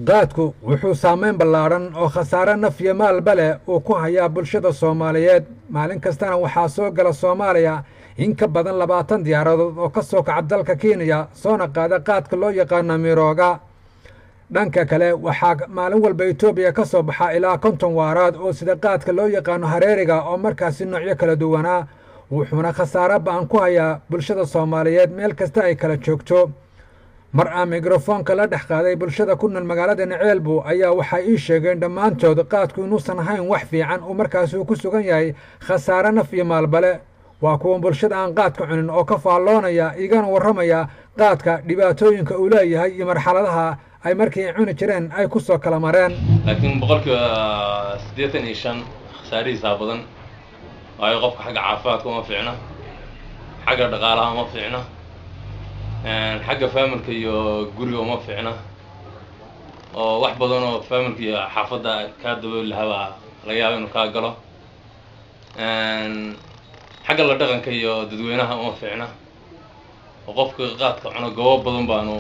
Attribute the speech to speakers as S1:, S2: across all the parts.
S1: Qaadku wuxuu saameyn ballaadhan oo khasaare naf iyo maalba leh uu ku hayaa bulshada Soomaaliyeed. Maalin kastana waxaa soo gala Soomaaliya in ka badan 20 diyaaradood oo ka soo kaca dalka Kenya, soona qaada qaadka loo yaqaano mirooga. Dhanka kale, waxaa maalin walba Etoobiya ka soo baxa ilaa 50 waaraad oo sida qaadka loo yaqaano hareeriga oo markaasi noocyo kala duwanaa, wuxuuna khasaare ba'an ku hayaa bulshada Soomaaliyeed meel kasta ay kala joogto. Mar aan mikrofoonka la dhex qaaday bulshada ku nool magaalada Ceelbu ayaa waxay ii sheegeen dhammaantood qaadku inuusan ahayn wax fiican, uu markaasi uu ku sugan yahay khasaare naf iyo maalbale. Waa kuwan bulshada aan qaadka cunin oo ka faalloonaya, igana warramaya qaadka dhibaatooyinka uu leeyahay iyo marxaladaha ay markii ay cuni jireen ay ku soo kala mareen.
S2: Laakiin 85% khasaarihiisaa badan, waayo qofka xagga caafimaadka uma fiicna, xagga dhaqaalaha uma fiicna, xagga familka iyo guriga uma fiicna, oo wax badan oo familka iyo xaafadda kaa dabooli lahaa laga yaaba inuu kaa galo. Xagga la dhaqanka iyo dadweynaha uma fiicna, oo qofka qaadka cuno goobo badan baanu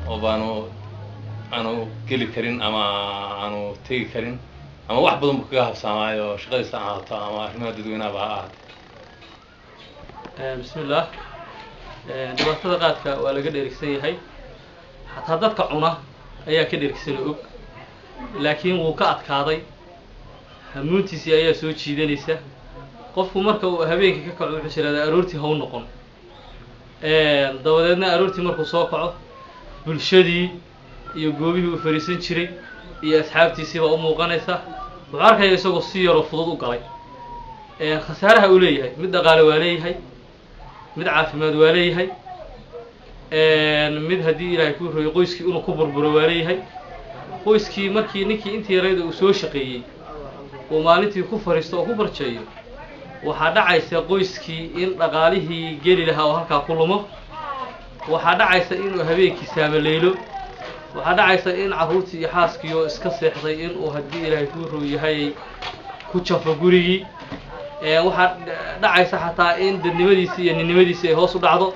S2: oo baanu aanu geli karin ama aanu tegi karin, ama wax badan buu kaga habsaamaayo, shaqadiisa ha ahaato ama arrimaha dadweynahaba ha ahaato.
S3: Bismillaah. Dhibaatada qaadka waa laga dheerigsan yahay, xataa dadka cuna ayaa ka dheerigsan og, laakiin wuu ka adkaaday, hamuuntiisii ayaa soo jiidanaysa. Qofku marka uu habeenkii ka kaco wuxuu jiradaa aroortii ha u noqon, dabadeedna aroortii markuu soo kaco bulshadii iyo goobihii uu fariisan jiray iyo asxaabtiisiibaa u muuqanaysa, wuxuu arkaya isagoo si yaroo fudud u galay. Khasaaraha uu leeyahay mid dhaqaale waa leeyahay, mid caafimaad waa leeyahay, mid haddii Ilaahay kuu royo qoyskii inuu ku burburo waa leeyahay. Qoyskii markii ninkii intii yarayda uu soo shaqeeyey uu maalintii ku fariisto oo ku barjeeyo, waxaa dhacaysa qoyskii in dhaqaalihii geli lahaa oo halkaa ku lumo, waxaa dhacaysa inuu habeenkii saamaleelo, waxaa dhacaysa in carruurtii iyo xaaskii oo iska seexday inuu haddii Ilaahay kuu row yahay ku jafo gurigii, waxaa dhacaysa xataa in dadnimadiisii iyo ninnimadiisii ay hoos u dhacdo,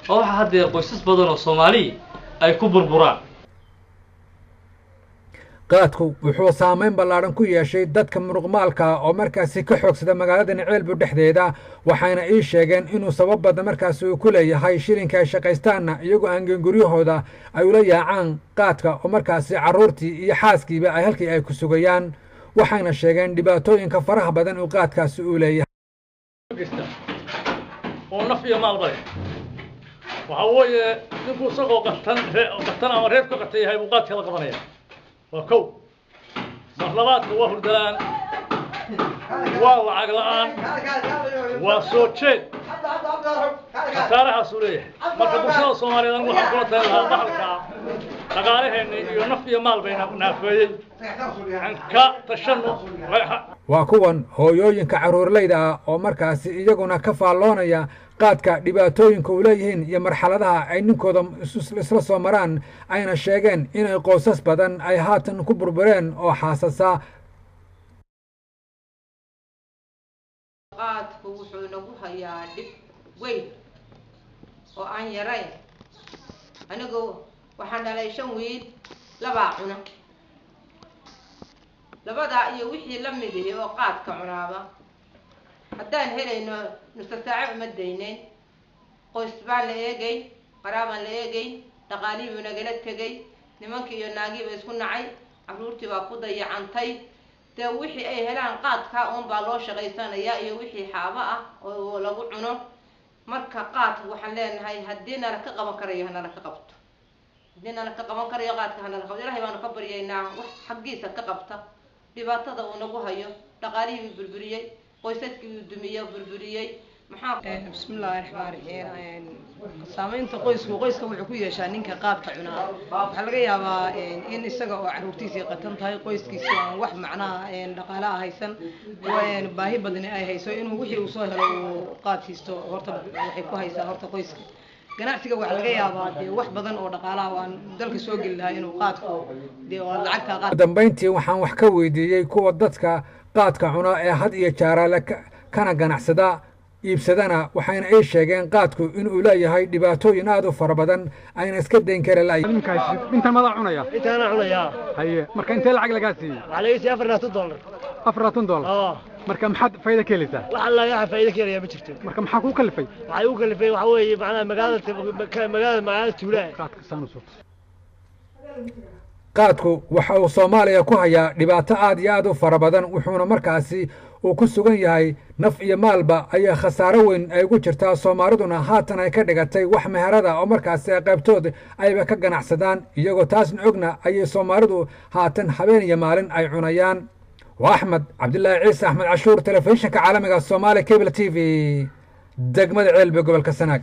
S3: oo waxaa haddeer qoysas badan oo Soomaaliya ay ku burburaan.
S1: Qaadku wuxuu saameyn ballaadhan ku yeeshay dadka muruqmaalka oo markaasi ka xoogsada magaalada Ceelbu dhexdeeda, waxayna ii sheegeen inuu sabab badan markaasi uu ku leeyahay shilinka ay shaqaystaanna iyagoo aan guryahooda ay ula yaacaan qaadka, oo markaasi carruurtii iyo xaaskiiba ay halkii ay ku sugayaan. Waxayna sheegeen dhibaatooyinka faraha badan uu qaadkaasi uu leeyahay
S4: oo naf iyo maalba leh. Waxaa weeye ninkuu isagoo qatan qatan ama reer ka qatan yahay buu qaadka la qabanaya, waa kow. Mar labaadka waa hurdalaan, waa lacag la'aan, waa soo jeed, khasaarahaasuu leeyahay. Marka bulshada Soomaaliyeed anigu waxaan kula talin lahaa bahalkaa dhaqaalaheenni iyo naf iyo maal bayna naafeeyey aan ka tashano.
S1: Waa kuwan hooyooyinka carruurleyda ah oo markaasi iyaguna ka faalloonaya qaadka dhibaatooyinka uu leeyihiin iyo marxaladaha ay ninkooda isla soo maraan, ayna sheegeen inay qoysas badan ay haatan ku burbureen oo xaasasa.
S5: Qaadku wuxuu nagu hayaa dhib weyn oo aan yarayn. Anigu waxaan dhalay 5 wiil, 2 cuna, labadaa iyo wixii la mid ihi oo qaadka cunaaba haddaan helayno nusa saaco uma dayneyn. Qoys baan la eegay, qaraabaan la eegay, dhaqaalihii buu nagala tegay, nimankii iyo naagiiba isku nacay, carruurtii baa ku dayacantay. Dee wixii ay helaan qaadkaa uun baa loo shaqaysanayaa iyo wixii xaabo ah oo lagu cuno. Marka qaadka waxaan leenahay haddii nala ka qaban karayo hanala ka qabto, haddii nala ka qaban karayo qaadka hanala qabto. Ilahay baanu ka baryaynaa wax xaggiisa ka qabta dhibaatada uu nagu hayo. Dhaqaalihii buu burburiyey, qoysaskii buu dumiyey, burburiyey. Maxaa?
S6: Bismillahi raxmaan raxiim. Saameynta qoysku qoyska wuxuu ku yeeshaa ninka qaadka cunaa, waxaa laga yaabaa in isaga oo carruurtiisii qatan tahay, qoyskiisii aan wax macnaha dhaqaalaha haysan, baahi badani ay hayso, inuu wixii uu soo helo uu qaad siisto. Horta waxay ku haysaa horta qoyska. Ganacsiga waxaa laga yaabaa dee wax badan oo dhaqaalaha oo aan dalka soo geli lahaa inuu qaadku dee oo lacagta qaad.
S1: Dambayntii waxaan wax ka weydiiyey kuwa dadka qaadka cuna ee had iyo jaaraale kana ganacsada Iibsadana waxayna ay sheegeen qaadku inuu leeyahay dhibaatooyin aad u fara badan ayna iska dayn kari la'yihiin. Intan madaa cunaya?
S7: Intaana cunayaa.
S1: Haye, marka intee lacag lagaa siiyey?
S7: Waxaa laga siiyey $24.
S1: $24?
S7: Oo.
S1: Marka maxaad faa'iido ka helaysaa?
S7: Wax alla waxa faa'iido ka helaya ma jirto.
S1: Marka maxaa kuu kalifay?
S7: Waxay u kalifay waxa weeye macnaha magaalada tuulaa.
S1: Qaadka saan u soo. Qaadku waxa uu Soomaaliya ku hayaa dhibaato aad iyo aad u fara badan, wuxuuna markaasi uu ku sugan yahay naf iyo maalba ayaa khasaaro weyn ay ugu jirtaa. Soomaaliduna haatan ay ka dhigatay wax meherada oo markaasi qaybtood ayba ka ganacsadaan, iyagoo taasna ogna ayay Soomaalidu haatan habeen iyo maalin ay cunayaan. Waa Axmed Cabdilaahi Ciise, Axmed Cashuur, telefishinka caalamiga Soomaaliya Cable TV, degmada Ceelbe, gobolka Sanaag.